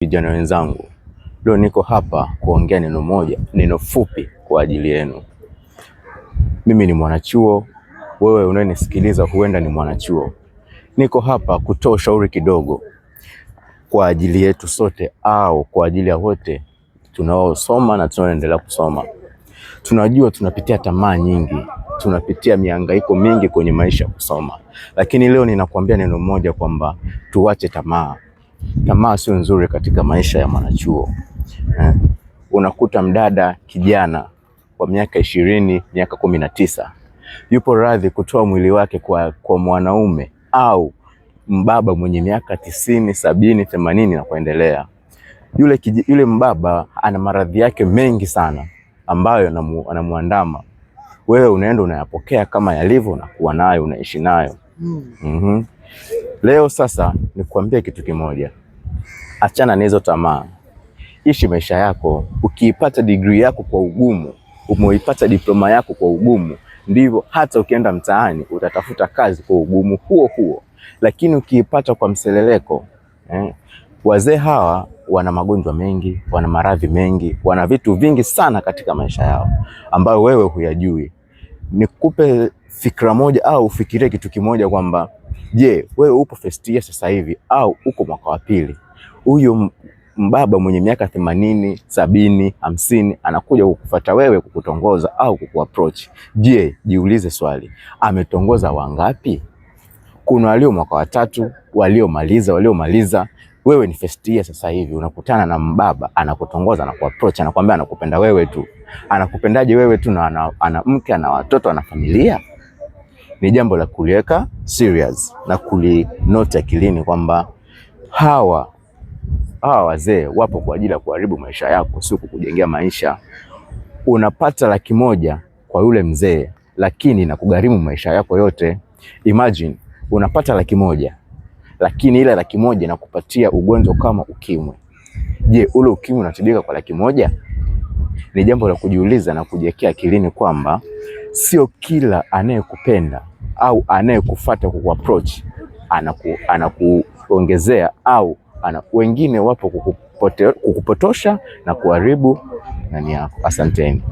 Vijana wenzangu, leo niko hapa kuongea neno moja, neno fupi kwa ajili yenu. Mimi ni mwanachuo, wewe unayenisikiliza huenda ni mwanachuo. Niko hapa kutoa ushauri kidogo kwa ajili yetu sote, au kwa ajili ya wote tunaosoma na tunaoendelea kusoma. Tunajua tunapitia tamaa nyingi, tunapitia mihangaiko mingi kwenye maisha ya kusoma, lakini leo ninakuambia neno moja kwamba tuache tamaa. Tamaa sio nzuri katika maisha ya mwanachuo eh. Unakuta mdada kijana wa miaka 20, miaka 19 yupo radhi kutoa mwili wake kwa mwanaume au mbaba mwenye miaka 90, 70, 80 na kuendelea. Yule mbaba ana maradhi yake mengi sana ambayo anamuandama. Wewe unaenda unayapokea kama yalivyo na kuwa nayo, unaishi nayo. Leo sasa nikuambie kitu kimoja. Achana na hizo tamaa, ishi maisha yako. Ukiipata degree yako kwa ugumu, umeipata diploma yako kwa ugumu, ndivyo hata ukienda mtaani utatafuta kazi kwa ugumu huo huo. Lakini ukiipata kwa mseleleko, wazee hawa wana magonjwa mengi, wana maradhi mengi, wana vitu vingi sana katika maisha yao ambayo wewe huyajui. Nikupe fikra moja au ufikirie kitu kimoja kwamba je, wewe upo first year sasa hivi au uko mwaka wa pili? Huyo mbaba mwenye miaka 80, 70, 50 anakuja kukufuata wewe, kukutongoza au kukuapproach. Je, jiulize swali, ametongoza wangapi? Kuna walio mwaka wa tatu, waliomaliza. Wewe ni first year sasa hivi, unakutana na mbaba anakutongoza na kuapproach, anakuambia anakupenda wewe tu. Anakupendaje wewe tu na ana mke, ana watoto, ana familia? Ni jambo la kuliweka serious na kulinote akilini kwamba hawa wazee wapo kwa ajili ya kuharibu maisha yako, sio kukujengea maisha. Unapata 100,000 kwa yule mzee, lakini na kugharimu maisha yako yote. Imagine unapata 100,000, lakini ile 100,000 inakupatia ugonjwa kama ukimwi. Je, ule ukimwi unatibika kwa 100,000? Ni jambo la kujiuliza na kujiwekea akilini kwamba sio kila anayekupenda au anayekufuata kukuapproach anakuongezea au wengine wapo kukupotosha na kuharibu nani yako. Asanteni.